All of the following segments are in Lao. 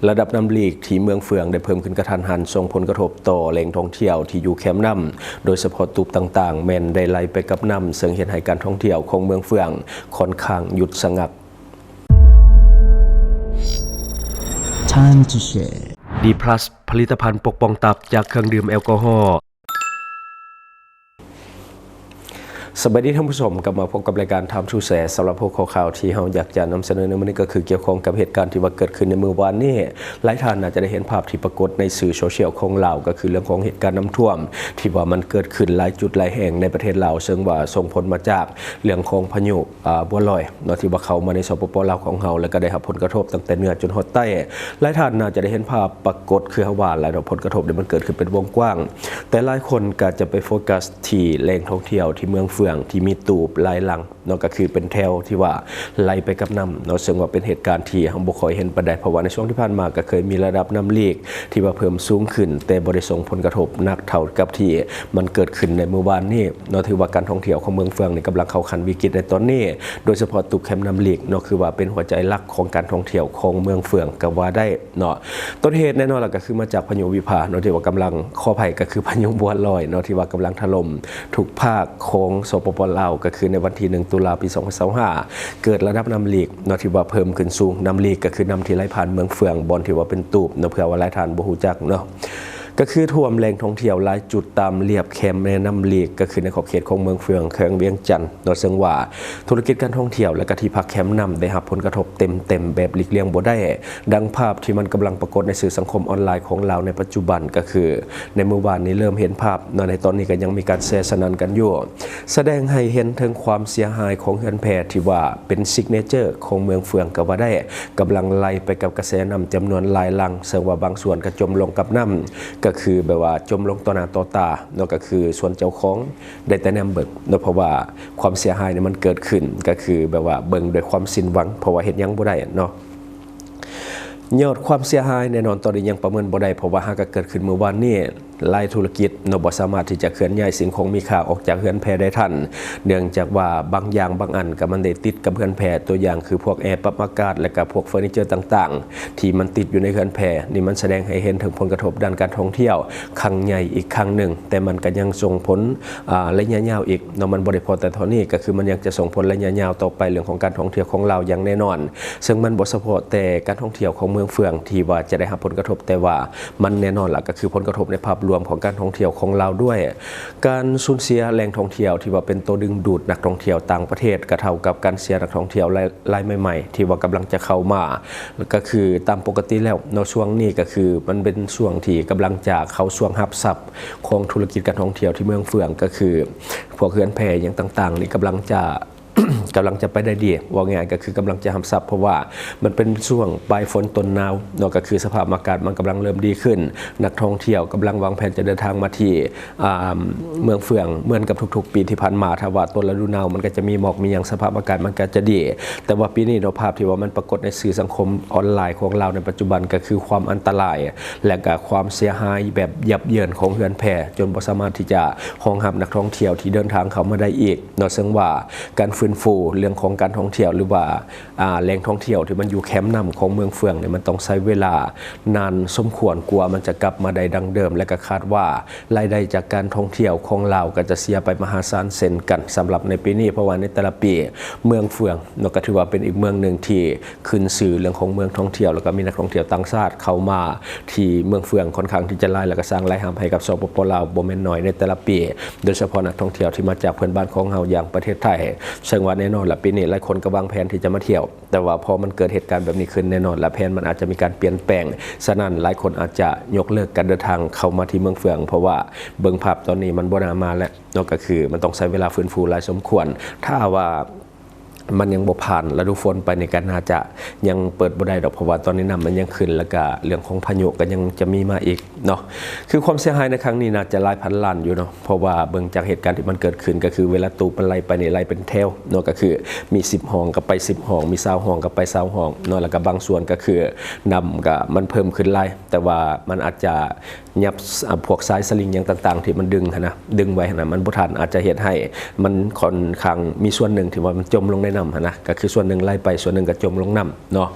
ລະດັບນ້ຳລີກທີ່ເມືອງເຟືອງໄດ້ເພີ່ມຂຶ້ນກະທັນຫັນ ສົ່ງຜົນກະທົບຕໍ່ແຫຼ່ງທ່ອງທ່ຽວທີ່ຢູ່ແຄມນ້ຳ, ໂດຍສະເພາະຕູບຕ່າງໆ ແມ່ນໄດ້ໄຫຼໄປກັບນ້ຳ, ເຊິ່ງເຮັດໃຫ້ການທ່ອງທ່ຽວຂອງເມືອງເຟືອງຂ້ອນຂ້າງຢຸດສະງັກ. Time to share. ດີພລັສ ຜະລິດຕະພັນປົກປ້ອງຕັບຈາກເຄື່ອງດື່ມແອລກໍຮໍ. ສະບາຍດີທ່ານຜູ້ຊົມ, ກັບມາພົບກັບລາຍການ Time to Share. ສຳລັບຫົວຂໍ້ຂ່າວທີ່ເຮົາຢາກຈະນຳສະເໜີໃນມື້ນີ້ ກໍຄືກ່ຽວຂ້ອງກັບເຫດການທີ່ວ່າເກີດຂຶ້ນໃນມື້ວານນີ້. ຫຼາຍທ່ານອາດຈະໄດ້ເຫັນພາບທີ່ປາກົດໃນສື່ໂຊຊຽວຂອງລາວ, ກໍຄືເລື່ອງຂອງເຫດການນ້ຳຖ້ວມທີ່ວ່າມັນເກີດຂຶ້ນຫຼາຍຈຸດຫຼາຍແຫ່ງໃນປະເທດລາວ, ເຊິ່ງວ່າສົ່ງຜົນມາຈາກເລື່ອງຂອງພາຍຸ ອາ ບົວລອຍເນາະ ທີ່ວ່າເຂົ້າມາໃນ ສປປ ລາວຂອງເຮົາ ແລ້ວກໍໄດ້ຮັບຜົນກະທົບຕັ້ງແຕ່ເໜືອຈົນຮອດໃຕ້. ຫຼາຍທ່ານອາດຈະໄດ້ເຫັນພາບປາກົດ ຄືເຮົາວ່າແຫຼະເນາະ, ຜົນກະທົບນີ້ມັນເກີດຂຶ້ນເປັນວົງກວ້າງ, ແຕ່ຫຼາຍຄົນກໍຈະໄປໂຟກັສທີ່ແຫຼ່ງທ່ອງທ່ຽວທີ່ເມືອງເຟືອງ ທີ່ມີຕູບຫຼາຍຫຼັງເນາະ, ກໍຄືເປັນແຖວທີ່ວ່າໄຫຼໄປກັບນ້ຳເນາະ, ເຊິ່ງວ່າເປັນເຫດການທີ່ເຮົາບໍ່ຄ່ອຍເຫັນປານໃດ, ເພາະວ່າໃນຊ່ວງທີ່ຜ່ານມາກໍເຄີຍມີລະດັບນ້ຳລີກ ທີ່ວ່າເພີ່ມສູງຂຶ້ນ, ແຕ່ບໍ່ໄດ້ສົ່ງຜົນກະທົບໜັກເທົ່າກັບທີ່ມັນເກີດຂຶ້ນໃນມື້ວານນີ້ເນາະ. ຖືວ່າການທ່ອງທ່ຽວຂອງເມືອງເຟືອງນີ້ກຳລັງເຂົ້າຂັ້ນວິກິດໃນຕອນນີ້, ໂດຍສະເພາະຕູບແຄມນ້ຳລີກເນາະ, ຄືວ່າເປັນຫົວໃຈຫຼັກຂອງການທ່ອງທ່ຽວຂອງເມືອງເຟືອງກໍວ່າໄດ້ເນາະ. ຕົ້ນເຫດແນ່ນອນລະກໍຄືມາຈາກພາຍຸວິພາເນາະ, ທີ່ວ່າກຳລັງ, ຂໍອະໄພ, ກໍຄືພາຍຸບົວລອຍເນາະ, ທີ່ວ່າກຳລັງຖະຫຼົ່ມທຸກພາກຂອງ ສປປ ລາວ, ກໍຄືໃນວັນທີໜຶ່ງ ຕຸລາ ປີສອງພັນຊາວຫ້າ ເກີດລະດັບນ້ຳລີກເນາະ ທີ່ວ່າເພີ່ມຂຶ້ນສູງ. ນ້ຳລີກກໍຄືນ້ຳທີ່ໄຫຼຜ່ານເມືອງເຟືອງ ບ່ອນທີ່ວ່າເປັນຕູບເນາະ, ເພື່ອວ່າຫຼາຍທ່ານບໍ່ຮູ້ຈັກເນາະ, ກໍຄືຖ້ວມແຫຼ່ງທ່ອງທ່ຽວຫຼາຍຈຸດຕາມລຽບແຄມແມ່ນ້ຳລີກ, ກໍຄືໃນຂອບເຂດຂອງເມືອງເຟືອງ ແຂວງວຽງຈັນເນາະ, ເຊິ່ງວ່າທຸລະກິດການທ່ອງທ່ຽວ ແລະ ກະທີ່ພັກແຄມນ້ຳໄດ້ຮັບຜົນກະທົບເຕັມໆແບບຫຼີກລ່ຽງບໍ່ໄດ້. ດັ່ງພາບທີ່ມັນກຳລັງປາກົດໃນສື່ສັງຄົມອອນລາຍຂອງລາວໃນປັດຈຸບັນ, ກໍຄືໃນມື້ວານນີ້ເລີ່ມເຫັນພາບເນາະ, ໃນຕອນນີ້ກໍຍັງມີການແຊສະໜັ່ນກັນຢູ່. ສະແດງໃຫ້ເຫັນເຖິງຄວາມເສຍຫາຍຂອງເຮືອນແພທີ່ວ່າເປັນຊິກເນເຈີຂອງເມືອງເຟືອງກໍວ່າໄດ້, ກຳລັງໄຫຼໄປກັບກະແສນ້ຳຈຳນວນຫຼາຍຫຼັງ, ເຊິ່ງວ່າບາງສ່ວນກໍຈົມລົງກັບນ້ຳ, ກໍຄືແບບວ່າຈົມລົງຕໍ່ໜ້າຕໍ່ຕາເນາະ, ກໍຄືສ່ວນເຈົ້າຂອງໄດ້ແຕ່ແນມເບິ່ງເນາະ, ເພາະວ່າຄວາມເສຍຫາຍນີ້ມັນເກີດຂຶ້ນ, ກໍຄືແບບວ່າເບິ່ງດ້ວຍຄວາມສິ້ນຫວັງ, ເພາະວ່າເຮັດຫຍັງບໍ່ໄດ້ເນາະ. ຍອດຄວາມເສຍຫາຍແນ່ນອນຕອນນີ້ຍັງປະເມີນບໍ່ໄດ້, ເພາະວ່າຫາກະເກີດຂຶ້ນມື້ວານນີ້, ຫຼາຍທຸລະກິດເນາະ ບໍ່ສາມາດທີ່ຈະເຄື່ອນຍ້າຍສິ່ງຂອງມີຄ່າອອກຈາກເຮືອນແພໄດ້ທັນ, ເນື່ອງຈາກວ່າບາງຢ່າງບາງອັນກໍມັນໄດ້ຕິດກັບເຮືອນແພ, ຕົວຢ່າງຄືພວກແອປັບອາກາດ ແລະ ກະພວກເຟີນີເຈີຕ່າງໆ ທີ່ມັນຕິດຢູ່ໃນເຮືອນແພນີ້, ມັນສະແດງໃຫ້ເຫັນເຖິງຜົນກະທົບດ້ານການທ່ອງທ່ຽວຄັ້ງໃຫຍ່ອີກຄັ້ງໜຶ່ງ, ແຕ່ມັນກໍຍັງສົ່ງຜົນ ອາ ໄລຍະຍາວອີກເນາະ, ມັນບໍ່ໄດ້ພໍແຕ່ເທົ່ານີ້, ກໍຄືມັນຍັງຈະສົ່ງຜົນໄລຍະຍາວຕໍ່ໄປເລື່ອງຂອງການທ່ອງທ່ຽວຂອງລາວຢ່າງແນ່ນອນ. ເຊິ່ງມັນບໍ່ສະເພາະແຕ່ການທ່ອງທ່ຽວຂອງເມືອງເຟືອງທີ່ວ່າຈະໄດ້ຮັບຜົນກະທົບ, ແຕ່ວ່າມັນແນ່ນອນລະ ກໍຄືຜົນກະທົບໃນພາບລວມຂອງການທ່ອງທ່ຽວຂອງລາວດ້ວຍ. ການສູນເສຍແຫຼ່ງທ່ອງທ່ຽວທີ່ວ່າເປັນໂຕດຶງດູດນັກທ່ອງທ່ຽວຕ່າງປະເທດ ກໍເທົ່າກັບການເສຍນັກທ່ອງທ່ຽວລາຍ ລາຍໃໝ່ໆ ທີ່ວ່າກຳລັງຈະເຂົ້າມາ, ກໍຄືຕາມປົກກະຕິແລ້ວເນາະ, ຊ່ວງນີ້ກໍຄືມັນເປັນຊ່ວງທີ່ກຳລັງຈະເຂົ້າຊ່ວງຮັບຊັບຂອງທຸລະກິດການທ່ອງທ່ຽວທີ່ເມືອງເຟືອງ, ກໍຄືພວກເຮືອນແພຫຍັງຕ່າງໆນີ້ກຳລັງຈະ ກຳລັງຈະໄປໄດ້ດີ, ເວົ້າງ່າຍໆກໍຄືກຳລັງຈະຮັບຊັບ, ເພາະວ່າມັນເປັນຊ່ວງປາຍຝົນຕົ້ນໜາວເນາະ, ກໍຄືສະພາບອາກາດມັນກຳລັງເລີ່ມດີຂຶ້ນ, ນັກທ່ອງທ່ຽວກຳລັງວາງແຜນຈະເດີນທາງມາທີ່ ອາ ເມືອງເຟືອງ ເໝືອນກັບທຸກໆປີທີ່ຜ່ານມາ. ຖ້າວ່າຕົ້ນລະດູໜາວມັນກໍຈະມີໝອກມີຫຍັງ, ສະພາບອາກາດມັນກໍຈະດີ, ແຕ່ວ່າປີນີ້ເນາະ, ພາບທີ່ວ່າມັນປາກົດໃນສື່ສັງຄົມອອນລາຍຂອງລາວໃນປັດຈຸບັນ ກໍຄືຄວາມອັນຕະລາຍ ແລະ ກໍຄວາມເສຍຫາຍແບບຫຍັບເຢິນຂອງເຮືອນແພ ຈົນບໍ່ສາມາດທີ່ຈະຮອງຮັບນັກທ່ອງທ່ຽວທີ່ເດີນທາງເຂົ້າມາໄດ້ອີກເນາະ, ເຊິ່ງວ່າ ການຟື້ນຟູເລື່ອງຂອງການທ່ອງທ່ຽວ ຫຼືວ່າ ອາ ແຫຼ່ງທ່ອງທ່ຽວທີ່ມັນຢູ່ແຄມນ້ຳຂອງເມືອງເຟືອງນີ້ ມັນຕ້ອງໃຊ້ເວລານານສົມຄວນກວ່າມັນຈະກັບມາໄດ້ດັ່ງເດີມ, ແລະ ກໍຄາດວ່າລາຍໄດ້ຈາກການທ່ອງທ່ຽວຂອງລາວກໍຈະເສຍໄປມະຫາສານເຊັ່ນກັນສຳລັບໃນປີນີ້, ເພາະວ່າໃນແຕ່ລະປີເມືອງເຟືອງເນາະ ກໍຖືວ່າເປັນອີກເມືອງໜຶ່ງທີ່ຂຶ້ນຊື່ເລື່ອງຂອງເມືອງທ່ອງທ່ຽວ, ແລ້ວກໍມີນັກທ່ອງທ່ຽວຕ່າງຊາດເຂົ້າມາທີ່ເມືອງເຟືອງຂ້ອນຂ້າງທີ່ຈະຫຼາຍ, ແລ້ວກໍສ້າງລາຍຮັບໃຫ້ກັບ ສປປ ລາວ ບໍ່ແມ່ນໜ້ອຍໃນແຕ່ລະປີ. ໂດຍສະເພາະນັກທ່ອງທ່ຽວທີ່ມາຈາກເພື່ອນບ້ານຂອງເຮົາຢ່າງປະເທດໄທ, ເຊິ່ງວ່າແນ່ນອນລະ ປີນີ້ຫຼາຍຄົນກໍວາງແຜນທີ່ຈະມາທ່ຽວ, ແຕ່ວ່າພໍມັນເກີດເຫດການແບບນີ້ຂຶ້ນ, ແນ່ນອນລະ ແຜນມັນອາດຈະມີການປ່ຽນແປງ, ສະນັ້ນຫຼາຍຄົນອາດຈະຍົກເລີກການເດີນທາງເຂົ້າມາທີ່ເມືອງເຟືອງ, ເພາະວ່າເບິ່ງພາບຕອນນີ້ມັນບໍ່ໜ້າມາແລ້ວເນາະ, ກໍຄືມັນຕ້ອງໃຊ້ເວລາຟື້ນຟູຫຼາຍສົມຄວນ. ຖ້າວ່າ ມັນຍັງບໍ່ຜ່ານລະດູຝົນໄປນີ້ ກໍໜ້າຈະຍັງເປີດບໍ່ໄດ້ດອກ, ເພາະວ່າຕອນນີ້ນ້ຳມັນຍັງຂຶ້ນ, ແລ້ວກະເລື່ອງຂອງພາຍຸກໍຍັງຈະມີມາອີກເນາະ. ຄືຄວາມເສຍຫາຍໃນຄັ້ງນີ້ໜ້າຈະຫຼາຍພັນລ້ານຢູ່ເນາະ, ເພາະວ່າເບິ່ງຈາກເຫດການທີ່ມັນເກີດຂຶ້ນ ກໍຄືເວລາຕູບມັນໄຫຼໄປນີ້ ໄຫຼເປັນແຖວເນາະ, ກໍຄືມີສິບຫ້ອງກໍໄປສິບຫ້ອງ, ມີຊາວຫ້ອງກໍໄປຊາວຫ້ອງເນາະ, ແລ້ວກະບາງສ່ວນກໍຄືນ້ຳກໍມັນເພີ່ມຂຶ້ນຫຼາຍ, ແຕ່ວ່າມັນອາດຈະ ຫຍັບ ອາ ພວກສາຍສະລິງຫຍັງຕ່າງໆທີ່ມັນດຶງຫັ້ນນະ ດຶງໄວ້ຫັ້ນນະ ມັນບໍ່ທັນ ອາດຈະເຮັດໃຫ້ມັນຂ້ອນຂ້າງມີສ່ວນໜຶ່ງທີ່ວ່າມັນຈົມລົງໃນນ້ຳຫັ້ນນະ, ກໍຄືສ່ວນໜຶ່ງໄຫຼໄປ ສ່ວນໜຶ່ງກໍຈົມລົງນ້ຳເນາະ.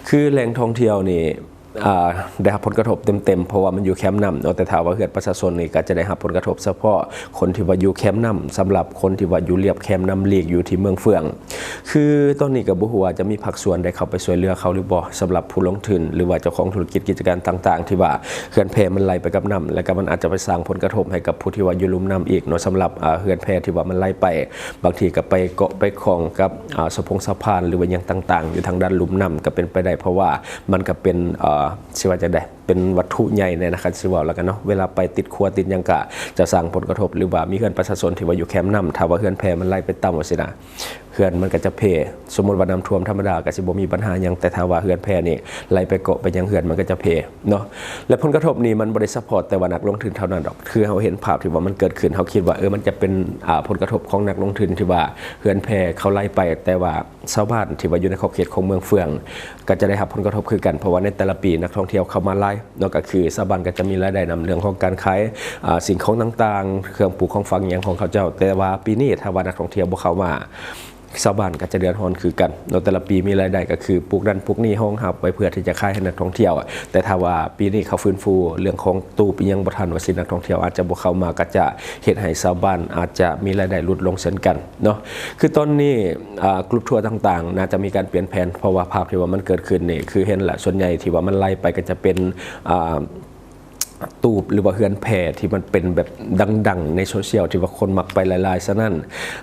ຄືແຫຼ່ງທ່ອງທ່ຽວນີ້ ອ່າ ໄດ້ຮັບຜົນກະທົບເຕັມໆ ເພາະວ່າມັນຢູ່ແຄມນ້ຳເນາະ, ແຕ່ຖ້າວ່າເຮືອນປະຊາຊົນນີ້ກໍຈະໄດ້ຮັບຜົນກະທົບສະເພາະຄົນທີ່ວ່າຢູ່ແຄມນ້ຳ ສຳລັບຄົນທີ່ວ່າຢູ່ລຽບແຄມນ້ຳລີກ ຢູ່ທີ່ເມືອງເຟືອງ. ຄືຕອນນີ້ກໍບໍ່ຮູ້ວ່າຈະມີພາກສ່ວນໃດເຂົ້າໄປຊ່ວຍເຫຼືອເຂົາຫຼືບໍ່ ສຳລັບຜູ້ລົງທຶນ ຫຼືວ່າເຈົ້າຂອງທຸລະກິດກິດຈະການຕ່າງໆ ທີ່ວ່າເຮືອນແພມັນໄຫຼໄປກັບນ້ຳ ແລ້ວກໍມັນອາດຈະໄປສ້າງຜົນກະທົບໃຫ້ກັບຜູ້ທີ່ວ່າຢູ່ລຸ່ມນ້ຳອີກເນາະ. ສຳລັບ ອ່າ ເຮືອນແພທີ່ວ່າມັນໄຫຼໄປ ບາງທີກໍໄປເກາະໄປຂ້ອງກັບ ອ່າ ສະພົງສະພານ ຫຼືວ່າຫຍັງຕ່າງໆ ຢູ່ທາງດ້ານລຸ່ມນ້ຳກໍເປັນໄປໄດ້ ເພາະວ່າມັນກໍເປັນ ເອີ ຊິວ່າຈັ່ງໃດ ເປັນວັດຖຸໃຫຍ່ແດ່ນະ ຄັນຊິເວົ້າແລ້ວກັນເນາະ. ເວລາໄປຕິດຂົວຕິດຫຍັງກະຈະສ້າງຜົນກະທົບ ຫຼືວ່າມີເຮືອນປະຊາຊົນທີ່ວ່າຢູ່ແຄມນ້ຳ ຖ້າວ່າເຮືອນແພມັນໄຫຼໄປຕ່ຳວ່າຊີ້ນະ ເຮືອນມັນກໍຈະເພ. ສົມມຸດວ່ານ້ຳຖ້ວມທຳມະດາກໍຊິບໍ່ມີບັນຫາຫຍັງ ແຕ່ຖ້າວ່າເຮືອນແພນີ້ໄຫຼໄປເກາະໄປຫຍັງ ເຮືອນມັນກໍຈະເພເນາະ. ແລະ ຜົນກະທົບນີ້ມັນບໍ່ໄດ້ສະເພາະແຕ່ວ່ານັກລົງທຶນເທົ່ານັ້ນດອກ ຄືເຮົາເຫັນພາບທີ່ວ່າມັນເກີດຂຶ້ນ ເຮົາຄິດວ່າ ເອີ ມັນຈະເປັນ ອ່າ ຜົນກະທົບຂອງນັກລົງທຶນທີ່ວ່າເຮືອນແພເຂົາໄຫຼໄປ ແຕ່ວ່າ ຊາວບ້ານທີ່ວ່າຢູ່ໃນຂອບເຂດຂອງເມືອງເຟືອງ ກໍຈະໄດ້ຮັບຜົນກະທົບຄືກັນ ເພາະວ່າໃນແຕ່ລະປີນັກທ່ອງທ່ຽວເຂົ້າມາຫຼາຍເນາະ, ກໍຄືຊາວບ້ານກໍຈະມີລາຍໄດ້ນຳເລື່ອງຂອງການຂາຍ ອ່າ ສິ່ງຂອງຕ່າງໆ ເຄື່ອງປູກຂອງຝັງຫຍັງຂອງເຂົາເຈົ້າ. ແຕ່ວ່າປີນີ້ຖ້າວ່ານັກທ່ອງທ່ຽວບໍ່ເຂົ້າມາ ຊາວບ້ານກໍຈະເດືອດຮ້ອນຄືກັນເນາະ. ແຕ່ລະປີມີລາຍໄດ້ກໍຄືປູກນັ້ນປູກນີ້ຮອງຮັບໄວ້ເພື່ອທີ່ຈະຂາຍໃຫ້ນັກທ່ອງທ່ຽວ, ແຕ່ຖ້າວ່າປີນີ້ເຂົາຟື້ນຟູເລື່ອງຂອງຕູບອີ່ຫຍັງບໍ່ທັນວ່າຊີ້ ນັກທ່ອງທ່ຽວອາດຈະບໍ່ເຂົ້າມາ ກໍຈະເຮັດໃຫ້ຊາວບ້ານອາດຈະມີລາຍໄດ້ຫຼຸດລົງເຊັ່ນກັນເນາະ. ຄືຕອນນີ້ ອ່າ ກຣຸບທົວຕ່າງໆ ໜ້າຈະມີການປ່ຽນແຜນ ເພາະວ່າພາບທີ່ວ່າມັນເກີດຂຶ້ນນີ້ ຄືເຫັນລະ ສ່ວນໃຫຍ່ທີ່ວ່າມັນໄຫຼໄປກໍຈະເປັນ ອ່າ ຕູບ ຫຼືວ່າເຮືອນແພທີ່ມັນເປັນແບບດັງໆ ໃນໂຊຊຽວ ທີ່ວ່າຄົນມັກໄປຫຼາຍໆ. ສະນັ້ນ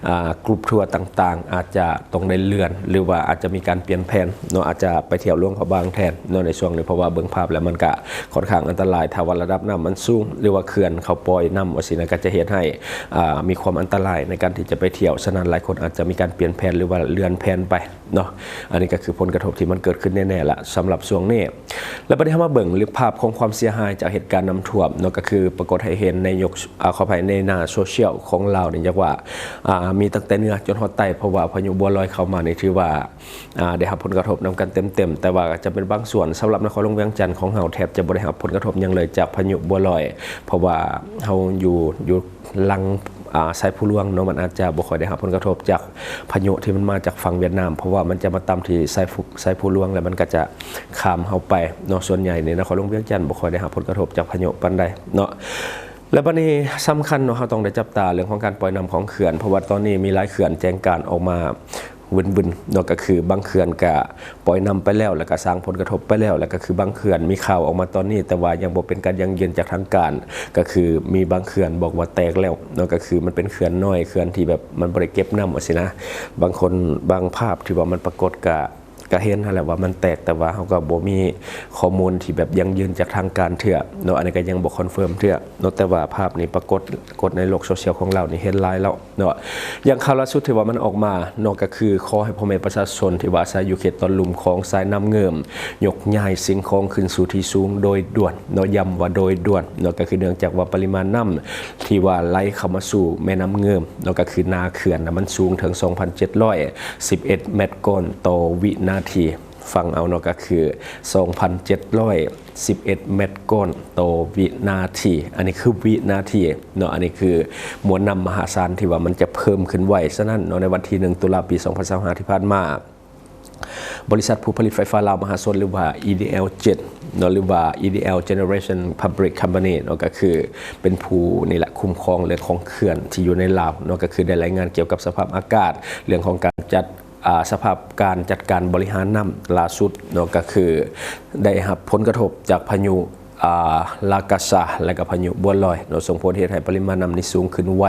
ອ່າ ກຣຸບທົວຕ່າງໆ ອາດຈະຕ້ອງໄດ້ເລື່ອນ ຫຼືວ່າອາດຈະມີການປ່ຽນແຜນເນາະ, ອາດຈະໄປທ່ຽວຫຼວງພະບາງແທນເນາະ ໃນຊ່ວງນີ້ ເພາະວ່າເບິ່ງພາບແລ້ວມັນກະຂ້ອນຂ້າງອັນຕະລາຍ. ຖ້າວ່າລະດັບນ້ຳມັນສູງ ຫຼືວ່າເຂື່ອນເຂົາປ່ອຍນ້ຳວ່າຊີ້ນະ ກໍຈະເຮັດໃຫ້ ອ່າ ມີຄວາມອັນຕະລາຍໃນການທີ່ຈະໄປທ່ຽວ. ສະນັ້ນ ຫຼາຍຄົນອາດຈະມີການປ່ຽນແຜນ ຫຼືວ່າເລື່ອນແຜນໄປເນາະ. ອັນນີ້ກໍຄືຜົນກະທົບທີ່ມັນເກີດຂຶ້ນແນ່ໆລະ ສຳລັບຊ່ວງນີ້. ແລ້ວບັດນີ້ເຮົາມາເບິ່ງເລື່ອງພາບຂອງຄວາມເສຍຫາຍຈາກເຫດການນ້ຳຖ້ວມເນາະ, ກໍຄືປາກົດໃຫ້ເຫັນໃນຍົກ ອ່າ ຂໍອະໄພ ໃນໜ້າໂຊຊຽວຂອງລາວນີ້ ຢາກວ່າ ອ່າ ມີຕັ້ງແຕ່ເໜືອຈົນຮອດໃຕ້ ເພາະວ່າພາຍຸບົວລອຍເຂົ້າມານີ້ ຖືວ່າ ອ່າ ໄດ້ຮັບຜົນກະທົບນຳກັນເຕັມໆ, ແຕ່ວ່າຈະເປັນບາງສ່ວນ. ສຳລັບນະຄອນຫຼວງວຽງຈັນຂອງເຮົາ ແທບຈະບໍ່ໄດ້ຮັບຜົນກະທົບຫຍັງເລີຍຈາກພາຍຸບົວລອຍ ເພາະວ່າເຮົາຢູ່ ຢູ່ຫຼັງ ອ່າ ຊາຍພູຫຼວງເນາະ, ມັນອາດຈະບໍ່ຄ່ອຍໄດ້ຮັບຜົນກະທົບຈາກພາຍຸທີ່ມັນມາຈາກຝັ່ງຫວຽດນາມ ເພາະວ່າມັນຈະມາຕ່ຳທີ່ຊາຍພູ ຊາຍພູຫຼວງ ແລ້ວມັນກໍຈະຂ້າມເຮົາໄປເນາະ. ສ່ວນໃຫຍ່ນີ້ນະຄອນຫຼວງວຽງຈັນບໍ່ຄ່ອຍໄດ້ຮັບຜົນກະທົບຈາກພາຍຸປານໃດເນາະ. ແລ້ວບັດນີ້ສຳຄັນເນາະ ເຮົາຕ້ອງໄດ້ຈັບຕາເລື່ອງຂອງການປ່ອຍນ້ຳຂອງເຂື່ອນ ເພາະວ່າຕອນນີ້ມີຫຼາຍເຂື່ອນແຈ້ງການອອກມາວຶ່ນໆເນາະ, ກໍຄືບາງເຂື່ອນກະປ່ອຍນ້ຳໄປແລ້ວ ແລ້ວກະສ້າງຜົນກະທົບໄປແລ້ວ, ແລ້ວກະຄືບາງເຂື່ອນມີຂ່າວອອກມາຕອນນີ້ ແຕ່ວ່າຍັງບໍ່ເປັນການຢັ້ງຢືນຈາກທາງການ, ກໍຄືມີບາງເຂື່ອນບອກວ່າແຕກແລ້ວເນາະ, ກໍຄືມັນເປັນເຂື່ອນນ້ອຍ ເຂື່ອນທີ່ແບບມັນບໍ່ໄດ້ເກັບນ້ຳວ່າຊີ້ນະ. ບາງຄົນ ບາງພາບທີ່ວ່າມັນປາກົດກະ ກະເຫັນຫັ້ນແຫຼະວ່າມັນແຕກ, ແຕ່ວ່າເຮົາກໍບໍ່ມີຂໍ້ມູນທີ່ແບບຢັ້ງຢືນຈາກທາງການເທື່ອເນາະ, ອັນນີ້ກໍຍັງບໍ່ຄອນເຟີມເທື່ອເນາະ, ແຕ່ວ່າພາບນີ້ປາກົດ ກົດໃນໂລກໂຊຊຽວຂອງລາວນີ້ເຫັນຫຼາຍແລ້ວເນາະ. ຢ່າງຂ່າວລ່າສຸດທີ່ວ່າມັນອອກມາເນາະ ກໍຄືຂໍໃຫ້ພໍ່ແມ່ປະຊາຊົນທີ່ວ່າອາໄສຢູ່ເຂດຕອນລຸ່ມຂອງສາຍນ້ຳເງິມ ຍົກຍ້າຍສິ່ງຂອງຂຶ້ນສູ່ທີ່ສູງໂດຍດ່ວນເນາະ, ຢ້ຳວ່າໂດຍດ່ວນເນາະ, ກໍຄືເນື່ອງຈາກວ່າປະລິມານນ້ຳທີ່ວ່າໄຫຼເຂົ້າມາສູ່ແມ່ນ້ຳເງິມເນາະ ກໍຄືໜ້າເຂື່ອນນະ ມັນສູງເຖິງສອງພັນເຈັດຮ້ອຍສິບເອັດແມັດກ້ອນຕໍ່ວິນາທີ. ຟັງເອົາເນາະ ກໍຄືສອງພັນເຈັດຮ້ອຍສິບເອັດແມັດກ້ອນຕໍ່ວິນາທີ. ອັນນີ້ຄືວິນາທີເນາະ, ອັນນີ້ຄືມວນນ້ຳມະຫາສານທີ່ວ່າມັນຈະເພີ່ມຂຶ້ນໄວ. ສະນັ້ນເນາະ ໃນວັນທີໜຶ່ງ ຕຸລາ ປີສອງພັນຊາວຫ້າ ທີ່ຜ່ານມາ, ບໍລິສັດຜູ້ຜະລິດໄຟຟ້າລາວມະຫາຊົນ ຫຼືວ່າ ອີດີແອລ ເຈັດ ເນາະ ຫຼືວ່າ EDL Generation Public Company ເນາະ ກໍຄືເປັນຜູ້ນີ້ແຫຼະຄຸ້ມຄອງເລື່ອງຂອງເຂື່ອນທີ່ຢູ່ໃນລາວເນາະ, ກໍຄືໄດ້ລາຍງານກ່ຽວກັບສະພາບອາກາດ ເລື່ອງຂອງການຈັດ ອ່າ ສະພາບການຈັດການບໍລິຫານນ້ຳລ່າສຸດເນາະ, ກໍຄືໄດ້ຮັບຜົນກະທົບຈາກພາຍຸ ອ່າ ລາກາຊາ ແລະກະພາຍຸບົວລອຍເນາະ, ສົ່ງຜົນເຮັດໃຫ້ປະລິມານນ້ຳນີ້ສູງຂຶ້ນໄວ,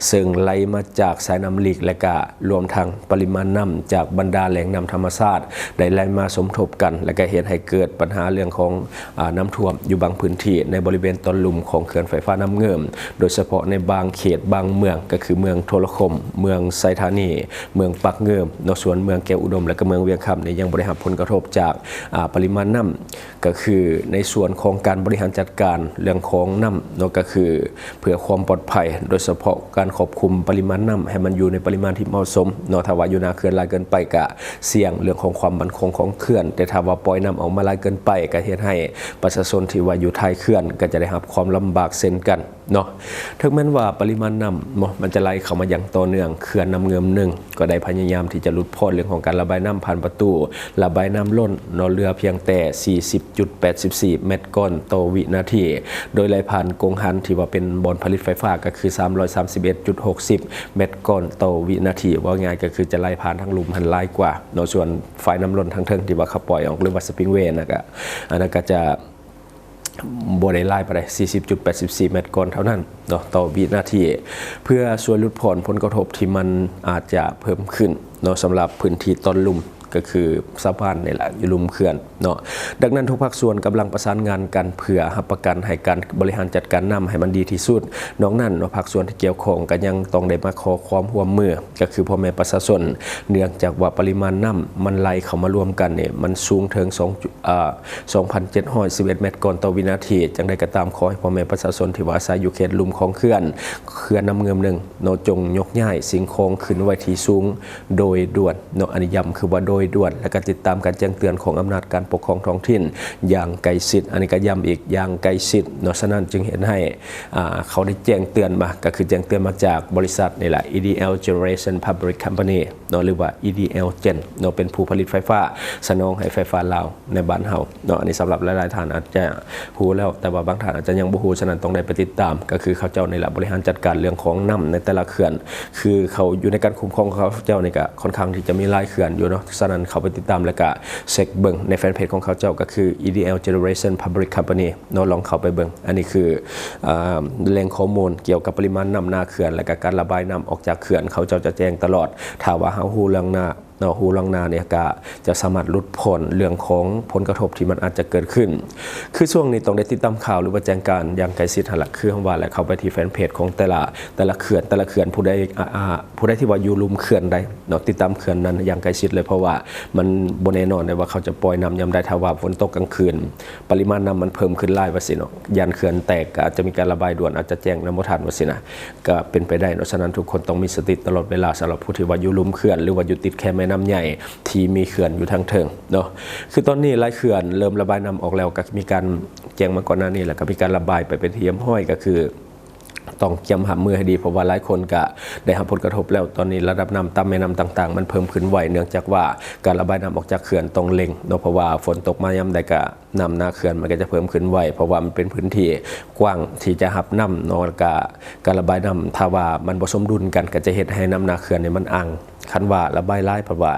ເຊິ່ງໄຫຼມາຈາກສາຍນ້ຳລີກ ແລະກະລວມທັງປະລິມານນ້ຳຈາກບັນດາແຫຼ່ງນ້ຳທຳມະຊາດ ໄດ້ໄຫຼມາສົມທົບກັນ ແລະກະເຮັດໃຫ້ເກີດບັນຫາເລື່ອງຂອງ ອ່າ ນ້ຳຖ້ວມຢູ່ບາງພື້ນທີ່ໃນບໍລິເວນຕອນລຸ່ມຂອງເຂື່ອນໄຟຟ້ານ້ຳເງິມ, ໂດຍສະເພາະໃນບາງເຂດບາງເມືອງ ກໍຄືເມືອງໂທລະຄົມ, ເມືອງໄຊທານີ, ເມືອງປາກເງິມເນາະ, ສ່ວນເມືອງແກ້ວອຸດົມ ແລະກະເມືອງວຽງຄຳນີ້ຍັງບໍ່ໄດ້ຮັບຜົນກະທົບຈາກ ອ່າ ປະລິມານນ້ຳ, ກໍຄືໃນສ່ວນຂອງ ການບໍລິຫານຈັດການເລື່ອງຂອງນ້ຳເນາະ ກໍຄືເພື່ອຄວາມປອດໄພ ໂດຍສະເພາະການຄວບຄຸມປະລິມານນ້ຳໃຫ້ມັນຢູ່ໃນປະລິມານທີ່ເໝາະສົມເນາະ. ຖ້າວ່າຢູ່ໜ້າເຂື່ອນຫຼາຍເກີນໄປ ກະສ່ຽງເລື່ອງຂອງຄວາມໝັ້ນຄົງຂອງເຂື່ອນ, ແຕ່ຖ້າວ່າປ່ອຍນ້ຳອອກມາຫຼາຍເກີນໄປ ກະເຮັດໃຫ້ປະຊາຊົນທີ່ວ່າຢູ່ທ້າຍເຂື່ອນ ກະຈະໄດ້ຮັບຄວາມລຳບາກເຊັ່ນກັນເນາະ. ເຖິງແມ່ນວ່າປະລິມານນ້ຳເນາະ ມັນຈະໄຫຼເຂົ້າມາຢ່າງຕໍ່ເນື່ອງ, ເຂື່ອນນ້ຳງື່ມໜຶ່ງ ກໍໄດ້ພະຍາຍາມທີ່ຈະຫຼຸດຜ່ອນເລື່ອງຂອງການລະບາຍນ້ຳຜ່ານປະຕູລະບາຍນ້ຳລົ້ນເນາະ ເຫຼືອພຽງແຕ່ສີ່ສິບຈຸດແປດສິບສີ່ແມັດກ້ອນຕໍ່ວິນາທີ, ໂດຍໄຫຼຜ່ານກົງຫັນທີ່ວ່າເປັນບ່ອນຜະລິດໄຟຟ້າ ກໍຄືສາມຮ້ອຍສາມສິບເອັດຈຸດຫົກສິບແມັດກ້ອນຕໍ່ວິນາທີ. ເວົ້າງ່າຍກໍຄືຈະໄຫຼຜ່ານທາງລຸ່ມຫັ້ນຫຼາຍກວ່າເນາະ. ສ່ວນຝາຍນ້ຳລົ້ນທາງເທິງທີ່ວ່າເຂົາປ່ອຍອອກ ຫຼືວ່າ spillway ນະ ກໍ ອັນນັ້ນກໍຈະ ບໍ່ໄດ້ຫຼາຍປານໃດ ສີ່ສິບຈຸດແປດສິບສີ່ແມັດກ້ອນເທົ່ານັ້ນເນາະ ຕໍ່ວິນາທີ. ເພື່ອຊ່ວຍຫຼຸດຜ່ອນຜົນກະທົບທີ່ມັນອາດຈະເພີ່ມຂຶ້ນເນາະ ສຳລັບພື້ນທີ່ຕອນລຸ່ມ ກໍຄືຊາວບ້ານນີ້ແຫຼະ ຢູ່ລຸ່ມເຂື່ອນເນາະ. ດັ່ງນັ້ນ ທຸກພາກສ່ວນກຳລັງປະສານງານກັນ ເພື່ອຮັບປະກັນໃຫ້ການບໍລິຫານຈັດການນ້ຳໃຫ້ມັນດີທີ່ສຸດ. ນອກນັ້ນເນາະ ພາກສ່ວນທີ່ກ່ຽວຂ້ອງກໍຍັງຕ້ອງໄດ້ມາຂໍຄວາມຮ່ວມມື ກໍຄືພໍ່ແມ່ປະຊາຊົນ, ເນື່ອງຈາກວ່າປະລິມານນ້ຳມັນໄຫຼເຂົ້າມາລວມກັນນີ້ ມັນສູງເຖິງສອງ ເອີ ສອງພັນເຈັດຮ້ອຍສິບເອັດແມັດກ້ອນຕໍ່ວິນາທີ. ຈັ່ງໃດກໍຕາມ, ຂໍໃຫ້ພໍ່ແມ່ປະຊາຊົນທີ່ວ່າອາໄສຢູ່ເຂດລຸ່ມຂອງເຂື່ອນ, ເຂື່ອນນ້ຳງື່ມໜຶ່ງເນາະ, ຈົ່ງຍົກຍ້າຍສິ່ງຂອງຂຶ້ນໄວ້ທີ່ສູງໂດຍດ່ວນເນາະ. ອັນນີ້ຢ້ຳຄືວ່າໂດຍດ່ວນ, ແລະກໍຕິດຕາມການແຈ້ງເຕືອນຂອງອຳນາດການປົກຄອງທ້ອງຖິ່ນຢ່າງໃກ້ຊິດ. ອັນນີ້ກໍຢ້ຳອີກ, ຢ່າງໃກ້ຊິດເນາະ. ສະນັ້ນຈຶ່ງເຮັດໃຫ້ ອ່າ ເຂົາໄດ້ແຈ້ງເຕືອນມາ, ກໍຄືແຈ້ງເຕືອນມາຈາກບໍລິສັດນີ້ແຫຼະ EDL Generation Public Company ເນາະ ຫຼືວ່າ EDL Gen ເນາະ, ເປັນຜູ້ຜະລິດໄຟຟ້າສະໜອງໃຫ້ໄຟຟ້າລາວໃນບ້ານເຮົາເນາະ. ອັນນີ້ສຳລັບຫຼາຍໆທ່ານອາດຈະຮູ້ແລ້ວ, ແຕ່ວ່າບາງທ່ານອາດຈະຍັງບໍ່ຮູ້, ສະນັ້ນຕ້ອງໄດ້ໄປຕິດຕາມ. ກໍຄືເຂົາເຈົ້ານີ້ແຫຼະ ບໍລິຫານຈັດການເລື່ອງຂອງນ້ຳໃນແຕ່ລະເຂື່ອນ, ຄືເຂົາຢູ່ໃນການຄຸ້ມຄອງຂອງເຂົາເຈົ້ານີ້ ກໍຄ່ອນຂ້າງທີ່ຈະມີຫຼາຍເຂື່ອນຢູ່ເນາະ. ສະນັ້ນເຂົ້າໄປຕິດຕາມ ແລ້ວກໍເຊັກເບິ່ງໃນແຟນເພຈຂອງເຂົາເຈົ້າ, ກໍຄື EDL Generation Public Company ເນາະ, ລອງເຂົ້າໄປເບິ່ງ. ອັນນີ້ຄື ອ່າ ແຫຼ່ງຂໍ້ມູນກ່ຽວກັບປະລິມານນ້ຳໜ້າເຂື່ອນ ແລະກະການລະບາຍນ້ຳອອກຈາກເຂື່ອນ, ເຂົາເຈົ້າຈະແຈ້ງຕະຫຼອດ. ຖ້າວ່າເຮົາຮູ້ລ່ວງໜ້າເນາະ, ຮູ້ລ່ວງໜ້ານີ້ກະຈະສາມາດຫຼຸດຜ່ອນເລື່ອງຂອງຜົນກະທົບທີ່ມັນອາດຈະເກີດຂຶ້ນ. ຄືຊ່ວງນີ້ຕ້ອງໄດ້ຕິດຕາມຂ່າວ ຫຼືວ່າແຈ້ງການຢ່າງໃກ້ຊິດຫັ້ນລະ, ຄືເຮົາວ່າແຫຼະ, ເຂົ້າໄປທີ່ແຟນເພຈຂອງແຕ່ລະ, ແຕ່ລະເຂື່ອນ, ແຕ່ລະເຂື່ອນ, ຜູ້ໃດ ອາ ອາ ຜູ້ໃດທີ່ວ່າຢູ່ລຸ່ມເຂື່ອນໃດເນາະ, ຕິດຕາມເຂື່ອນນັ້ນຢ່າງໃກ້ຊິດເລີຍ, ເພາະວ່າມັນບໍ່ແນ່ນອນໄດ້ວ່າເຂົາຈະປ່ອຍນ້ຳຍາມໃດ. ຖ້າວ່າຝົນຕົກກາງຄືນ ປະລິມານນ້ຳມັນເພີ່ມຂຶ້ນຫຼາຍວ່າຊີ້ເນາະ, ຢ້ານເຂື່ອນແຕກ, ກໍອາດຈະມີການລະບາຍດ່ວນ, ອາດຈະແຈ້ງນຳບໍ່ທັນວ່າຊີ້ນະ, ກໍເປັນໄປໄດ້ເນາະ. ສະນັ້ນທຸກຄົນຕ້ອງມີສະຕິຕະຫຼອດເວລາ, ສຳລັບຜູ້ທີ່ວ່າຢູ່ລຸ່ມເຂື່ອນ ຫຼືວ່າຢູ່ຕິດແຄມແມ່ນ້ຳໃຫຍ່ທີ່ມີເຂື່ອນຢູ່ທາງເທິງເນາະ. ຄືຕອນນີ້ຫຼາຍເຂື່ອນເລີ່ມລະບາຍນ້ຳອອກແລ້ວ, ກໍມີການແຈ້ງມາກ່ອນໜ້ານີ້ ແລ້ວກໍມີການລະບາຍໄປເປັນທີ່ຮຽບຮ້ອຍ, ກໍຄື ຕ້ອງກຽມຮັບມືໃຫ້ດີ, ເພາະວ່າຫຼາຍຄົນກະໄດ້ຮັບຜົນກະທົບແລ້ວ. ຕອນນີ້ລະດັບນ້ຳຕາມແມ່ນ້ຳຕ່າງໆ ມັນເພີ່ມຂຶ້ນໄວ, ເນື່ອງຈາກວ່າການລະບາຍນ້ຳອອກຈາກເຂື່ອນຕ້ອງເລັ່ງເນາະ, ເພາະວ່າຝົນຕົກມາຍາມໃດກະນ້ຳໜ້າເຂື່ອນມັນກະຈະເພີ່ມຂຶ້ນໄວ, ເພາະວ່າມັນເປັນພື້ນທີ່ກວ້າງທີ່ຈະຮັບນ້ຳເນາະ, ແລ້ວກະການລະບາຍນ້ຳ ຖ້າວ່າມັນບໍ່ສົມດຸນກັນ ກະຈະເຮັດໃຫ້ນ້ຳໜ້າເຂື່ອນນີ້ມັນອັ່ງ. ຄັນວ່າລະບາຍຫຼາຍ ເພາະວ່າ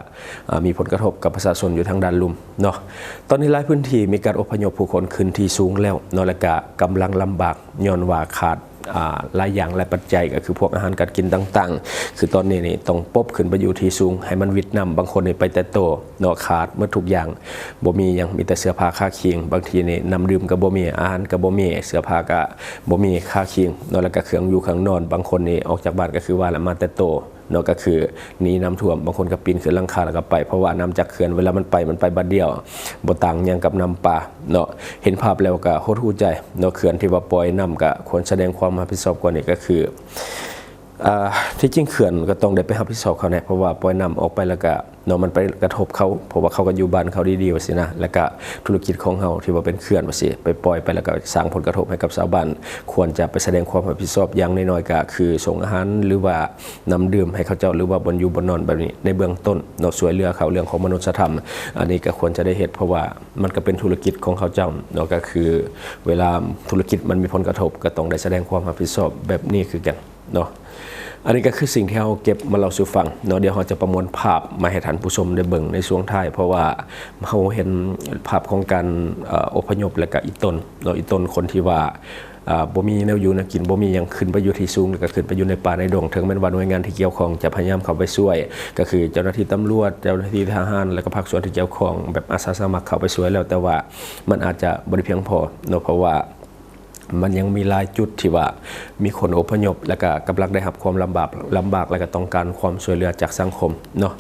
ອ່າ ມີຜົນກະທົບກັບປະຊາຊົນຢູ່ທາງດ້ານລຸ່ມເນາະ. ຕອນນີ້ຫຼາຍພື້ນທີ່ມີການອົບພະຍົບຜູ້ຄົນຂຶ້ນທີ່ສູງແລ້ວເນາະ, ແລະກະກຳລັງລຳບາກ ຍ້ອນວ່າຂາດ ອ່າ ຫຼາຍຢ່າງຫຼາຍປັດໄຈ, ກໍຄືພວກອາຫານການກິນຕ່າງໆ. ຄືຕອນນີ້ນີ້ຕ້ອງປົບຂຶ້ນໄປຢູ່ທີ່ສູງໃຫ້ມັນວິດນ້ຳ, ບາງຄົນນີ້ໄປແຕ່ໂຕເນາະ, ຂາດໝົດທຸກຢ່າງ, ບໍ່ມີຫຍັງ, ມີແຕ່ເສື້ອຜ້າຄາຄີງ, ບາງທີນີ້ນ້ຳດື່ມກໍບໍ່ມີ, ອາຫານກໍບໍ່ມີ, ເສື້ອຜ້າກໍບໍ່ມີຄາຄີງເນາະ, ແລ້ວກໍເຄື່ອງຢູ່ເຄື່ອງນອນ. ບາງຄົນນີ້ອອກຈາກບ້ານກໍຄືວ່າລະ ມາແຕ່ໂຕ ເນາະ, ກໍຄືໜີນ້ຳຖ້ວມ, ບາງຄົນກໍປີນຂຶ້ນຫຼັງຄາແລ້ວກໍໄປ, ເພາະວ່ານ້ຳຈາກເຂື່ອນເວລາມັນໄປ, ມັນໄປບາດດຽວ, ບໍ່ຕ່າງຫຍັງກັບນ້ຳປ່າເນາະ. ເຫັນພາບແລ້ວກໍຫົດຫູ່ໃຈເນາະ, ເຂື່ອນທີ່ວ່າປ່ອຍນ້ຳກໍຄວນສະແດງຄວາມຮັບຜິດຊອບກວ່ານີ້, ກໍຄື ອ່າ ທີ່ຈິງເຂື່ອນກໍຕ້ອງໄດ້ໄປຮັບຜິດຊອບເຂົາແດ່, ເພາະວ່າປ່ອຍນ້ຳອອກໄປແລ້ວກໍ ເນາະ, ມັນໄປກະທົບເຂົາ, ເພາະວ່າເຂົາກໍຢູ່ບ້ານເຂົາດີໆວ່າຊີ້ນະ, ແລ້ວກະທຸລະກິດຂອງເຮົາທີ່ວ່າເປັນເຂື່ອນວ່າຊີ້ ໄປປ່ອຍໄປແລ້ວກໍສ້າງຜົນກະທົບໃຫ້ກັບຊາວບ້ານ, ຄວນຈະໄປສະແດງຄວາມຮັບຜິດຊອບ, ຢ່າງນ້ອຍໆກໍຄືສົ່ງອາຫານ ຫຼືວ່ານ້ຳດື່ມໃຫ້ເຂົາເຈົ້າ ຫຼືວ່າບ່ອນຢູ່ບ່ອນນອນແບບນີ້ ໃນເບື້ອງຕົ້ນເນາະ, ຊ່ວຍເຫຼືອເຂົາເລື່ອງຂອງມະນຸດສະທຳ. ອັນນີ້ກໍຄວນຈະໄດ້ເຮັດ, ເພາະວ່າມັນກໍເປັນທຸລະກິດຂອງເຂົາເຈົ້າເນາະ, ກໍຄືເວລາທຸລະກິດມັນມີຜົນກະທົບ ກໍຕ້ອງໄດ້ສະແດງຄວາມຮັບຜິດຊອບແບບນີ້ຄືກັນ. ເນາະ, ອັນນີ້ກໍຄືສິ່ງທີ່ເຮົາເກັບມາເລົ່າສູ່ຟັງເນາະ. ດຽວເຮົາຈະປະມວນພາບມາໃຫ້ທ່ານຜູ້ຊົມໄດ້ເບິ່ງໃນຊ່ວງທ້າຍ, ເພາະວ່າເຮົາເຫັນພາບຂອງການ ເອີ ອົບພະຍົບ ແລະກະອີ່ຕົນເນາະ, ອີ່ຕົນຄົນທີ່ວ່າ ເອີ ບໍ່ມີແນວຢູ່ແນວກິນ, ບໍ່ມີຫຍັງ, ຂຶ້ນໄປຢູ່ທີ່ສູງ ແລະກະຂຶ້ນໄປຢູ່ໃນປ່າໃນດົງ. ເຖິງແມ່ນວ່າໜ່ວຍງານທີ່ກ່ຽວຂ້ອງຈະພະຍາຍາມເຂົ້າໄປຊ່ວຍ, ກໍຄືເຈົ້າໜ້າທີ່ຕຳຫຼວດ, ເຈົ້າໜ້າທີ່ທະຫານ ແລະກະພາກສ່ວນທີ່ກ່ຽວຂ້ອງ ແບບອາສາສະໝັກເຂົ້າໄປຊ່ວຍແລ້ວ, ແຕ່ວ່າມັນອາດຈະບໍ່ໄດ້ພຽງພໍເນາະ, ເພາະວ່າ ມັນຍັງມີຫຼາຍຈຸດທີ່ວ່າມີຄົນອົບພະຍົບ ແລະກະກຳລັງໄດ້ຮັບຄວາມລຳບາກ ລຳບາກ ແລະກະຕ້ອງການຄວາມຊ່ວຍເຫຼືອຈາກສັງຄົມເນາະ.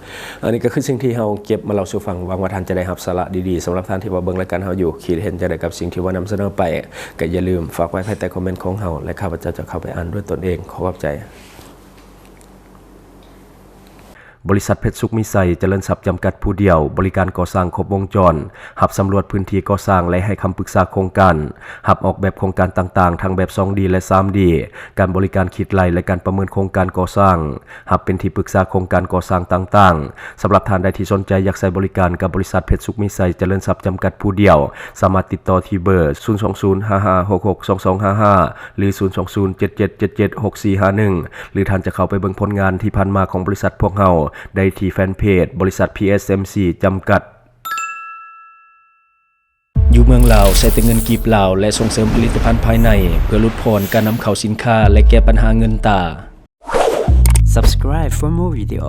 ອັນນີ້ກໍຄືສິ່ງທີ່ເຮົາເກັບມາເລົ່າສູ່ຟັງ, ຫວັງວ່າທ່ານຈະໄດ້ຮັບສາລະດີໆ. ສຳລັບທ່ານທີ່ວ່າເບິ່ງລາຍການເຮົາຢູ່ ຄິດເຫັນຈັ່ງໃດກັບສິ່ງທີ່ວ່ານຳສະເໜີໄປ ກໍຢ່າລືມຝາກໄວ້ພາຍໃຕ້ຄອມເມັນຂອງເຮົາ ແລະຂ້າພະເຈົ້າຈະເຂົ້າໄປອ່ານດ້ວຍຕົນເອງ. ຂໍຂອບໃຈ. ບໍລິສັດເພັດສຸກມີໄຊຈະເລີນຊັບຈຳກັດຜູ້ດຽວ ບໍລິການກໍ່ສ້າງຄົບວົງຈອນ, ຮັບສຳຫຼວດພື້ນທີ່ກໍ່ສ້າງ ແລະ ໃຫ້ຄຳປຶກສາໂຄງການ, ຮັບອອກແບບໂຄງການຕ່າງໆ ທັງແບບສອງດີ ແລະ ສາມດີ, ການບໍລິການຄິດໄລ່ ແລະ ການປະເມີນໂຄງການກໍ່ສ້າງ, ຮັບເປັນທີ່ປຶກສາໂຄງການກໍ່ສ້າງຕ່າງໆ. ສຳລັບທ່ານໃດທີ່ສົນໃຈຢາກໃຊ້ບໍລິການກັບບໍລິສັດເພັດສຸກມີໄຊຈະເລີນຊັບຈຳກັດຜູ້ດຽວ, ສາມາດຕິດຕໍ່ທີ່ເບີ ສູນສອງສູນ ຫ້າຫ້າຫົກຫົກ ສອງສອງຫ້າຫ້າ ຫຼື ສູນສອງສູນ ເຈັດເຈັດເຈັດເຈັດ ຫົກສີ່ຫ້າໜຶ່ງ ຫຼື ທ່ານຈະເຂົ້າໄປເບິ່ງຜົນງານທີ່ຜ່ານມາຂອງບໍລິສັດພວກເຮົາໄດ້ທີ່ແຟນເພຈ ບໍລິສັດ ພີເອັສເອັມຊີ ຈຳກັດ. ຢູ່ເມືອງລາວ ໃຊ້ແຕ່ເງິນກີບລາວ ແລະ ສົ່ງເສີມຜະລິດຕະພັນພາຍໃນ ເພື່ອຫຼຸດຜ່ອນການນຳເຂົ້າສິນຄ້າ ແລະ ແກ້ບັນຫາເງິນຕາ. Subscribe for more video.